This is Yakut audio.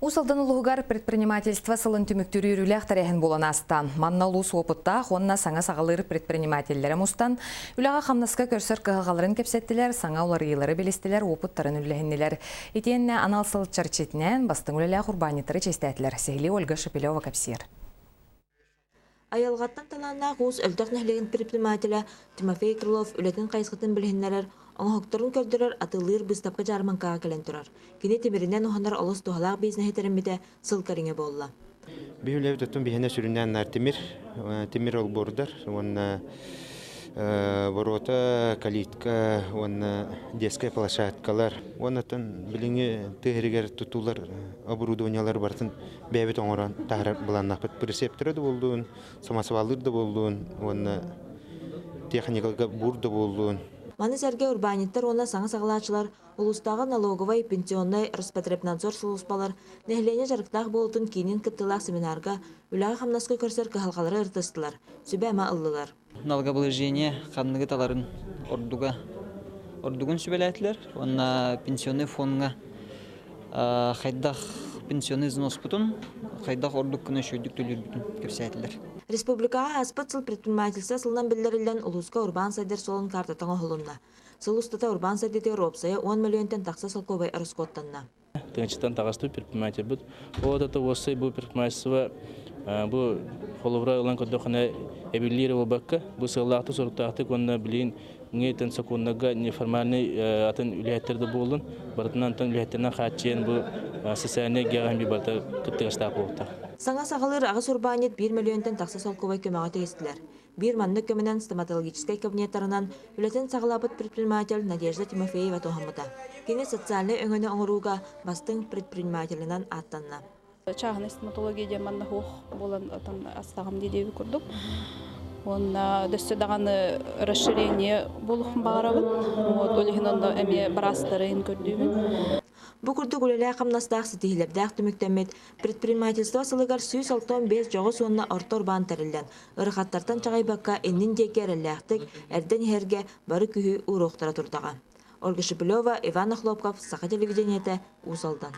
Уус Алдан улууһугар предпринимательство сылын түмүктүүр үөрүүлээх тэрээһин буолан ааста. Манна улуус уопуттаах уонна саҥа саҕалыыр предпринимателлэрэ мустан, үлэҕэ-хамнаска көрсөр кыһалҕаларын кэпсэттилэр, саҥа уларыйыылары билистилэр, уопуттарын үллэһиннилэр. Итиэннэ анал сыл чэрчитинэн бастыҥ үлэлээх урбаанньыттары чиэстээтилэр. Сиһилии Ольга Шепелева кэпсиир. Айылҕаттан талааннаах уус Өлтөх нэһилиэгин предпринимателэ Тимофей Крылов үлэтин хайысхатын билиһиннэрэр, оҥоһуктарын көрдөрөр, атыылыыр быыстапка-дьаарбаҥкаҕа кэлэн турар. Кини тимиринэн уһанар олус туһалаах бизнеһи тэриммитэ сыл кэриҥэ буолла. Биһи үлэбит оттон биһиэнэ сүрүннээн наар тимир, тимир олбуордар уонна боруота, калитка уонна детскай площадкалар уонна оттон билиҥҥи тыа сиригэр тутуулар оборудованиелар барытын бэйэбит оҥорон таһаарар былааннаахпыт. Прицептэрэ да буоллун, самосваллыыр да буоллун уонна техникалга буур да буоллун. Маны сэргэ урбаанньыттар уонна саҥа саҕалааччылар улуустааҕы налоговай, пенсионнай, Роспотребнадзор сулууспалар, нэһилиэнньэ дьарыктаах буолуутун киинин кыттыылаах семинарга үлэҕэ-хамнаска көрсөр кыһалҕалары ырытыстылар, сүбэ-ама ыллылар. Налогообложение ханныгы таларын ордуга ордугун сүбэлээтилэр уонна пенсионный фоҥҥа хайдах пенсионный взноспутун хайдах ордук гына үчүгэйдик төлүүрбүтүн кэпсээтилэр. Республикаҕа ааспыт сыл предпринимательство сылынан биллэриллэн улууска урбаан сайдар суолун картата оҥоһулунна. Сыл устата урбаан сайдыытыгар уопсайа 10 мөлүйүөнтэн тахса солкуобай ороскуоттанна. Тыынчыттан таҕыстыбыт предпринимательбыт. Ол это уоссай бу предпринимательство бу холобура ылан көрдөххүнэ эбиллиир буолбакка бу сыаллаахтык-соруктаахтык уонна билигин ҥэтэн сокуоннарга неформальный атын үлэһиттэр да буоллун барытынан үлэһиттэринэн хааччыйан бу социальнай эйгэҕэ би барыта кыттыгастаах буолуохтаах. Саҥа саҕалыыр аҕыс урбаанньыт биир мөлүйүөнтэн тахса солкуобай көмөҕө тигистилэр. Биир маннык көмөнөн стоматологическай кабинеттарынан үлэтин саҕалаабыт предприниматель Надежда Тимофеева туһаммыта. Кини социальнай өҥөнү оҥорууга бастыҥ предпринимателинэн ааттанна. Чааһынай стоматология диэн манна суох буолан астаҕым дии диэбит курдук. Уонна дөссө даҕаны расширение буолуохпун баҕарабын. Вот ол иһин онно эмиэ быраастарын көрдүүбүн. Бу курдук үлэлээх-хамнастаах ситиһиилэрдээх түмүктэммит предпринимательство сылыгар 165 дьоҕус уонна орто урбаан тэриллэн, Ырахаттартан чаҕыйбакка иннин диэки эрэллээхтик, эрдэн иһэргэ бары күүһү ууруохтара турдаҕа. Ольга Шепелева, Иван Охлопков, Саха телевидениетэ, Уус Алдан.